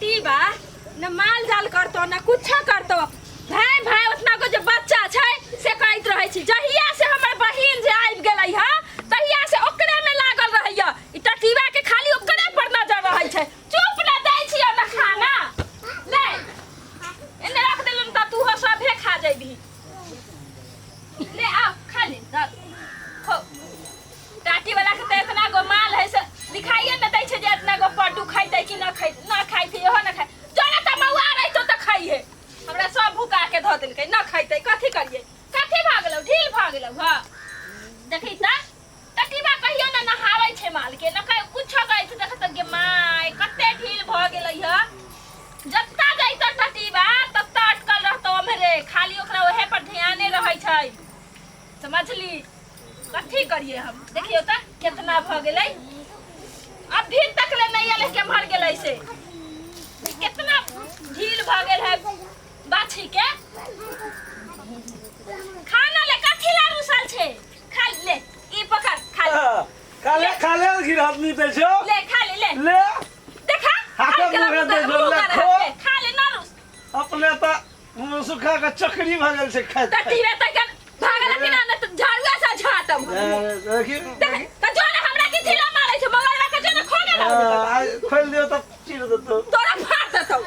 टटीबा न माल जाल करतो न कुछो करतो। भाई भाई उतना को जे बच्चा छै से कहैत रहै छी। जहिया से हमर बहिन जे आबि गेलै ह तहिया से ओकरे में लागल रहैया। ई टटीबा के खाली ओकरे पर नजर रहै छै। चुप न दै छियै न खाना ले एने रख देलुन त तू हो सभे खा जइबही। ले आओ खा ले दऽ खो। टाटी वाला के तऽ इतना गो माल है से दिखाइए न दै छै जे इतना गो पड्डू खैतै कि न खै न खाइतै इहो न खाइ जोने तऽ मौआ रहितो तऽ खैहे। हमरा सब भुका के धऽ देलकै न खैतै कथी करियै कथी भऽ गेलौ ढील भऽ गेलौ। हँ देखी तऽ टटीबा कहियो न नहाबै छै माल के न कुछो कहै छै। देख तऽ गे माय कते ढील भऽ गेलै ह। जत्ता जैतौ टटीबा तत्ता अटकल रहतौ ओम्हरे खाली ओकरा ओहे पर ध्याने रहै छै। समझली कथी करिए हम। देखियो तऽ कितना भऽ गेलै अभी तक ले नहीं एलै केम्हर गेलै से कितना ढील भऽ गेल है बाछी के। खाना ले कथी ला रुसल छै खा ले ई पकड़ खा ले। खाले खाले गिरहत नहीं दै छौ। ले खा ले ले ले देखा हाथे आइ काल्हि मुँहे दै छौ, ले खो। ले, खा ले ना रुस। अपने तऽ मुँह सुखा के चकरी भऽ गेल छै खाइत खाइत। टटीबे तक भागल कि ना त झाड़ुआ से झाटम। देखी देख त जो ने हमरा की थिला मारै छै मगरवा के जो ने खो गेलौ। खोलि दियौ तऽ चीर देतौ तोरा फाड़ देतौ।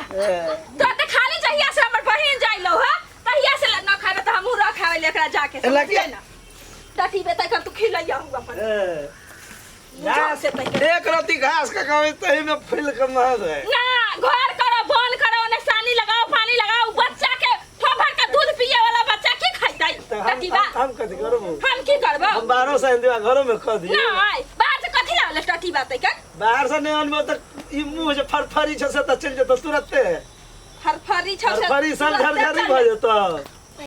तो त खाली जहिया से हमर बहिन जाइलौ ह तहिया से न खाबे त हमहू रख आबै ले एकरा जाके। एला के? ना टटीबे तक तू खिलैया हूँ अपन। घास से तैके। एक रत्ती घास के खाबै तही में फूल के महक है। ना घर करो बन करो ओने सानी लगाओ पानी लगाओ बच्चा के ठोभर के दूध पिए वाला बच्चा की खैतै तऽ हम टटीबा। हम कथी करबो? हम की करबो? हम बाहरो से आनि देबा घरो में कऽ दियौ। नहीं बाहर से कथी लावले टटीबा तैके? बाहर से नहीं अनबो तऽ ई मुँह जे फरफरी छौ से तऽ चलि जेतौ तुरते। फरफरी छौ से फरफरी सब तुरते झरझरी चलि भऽ जेतौ।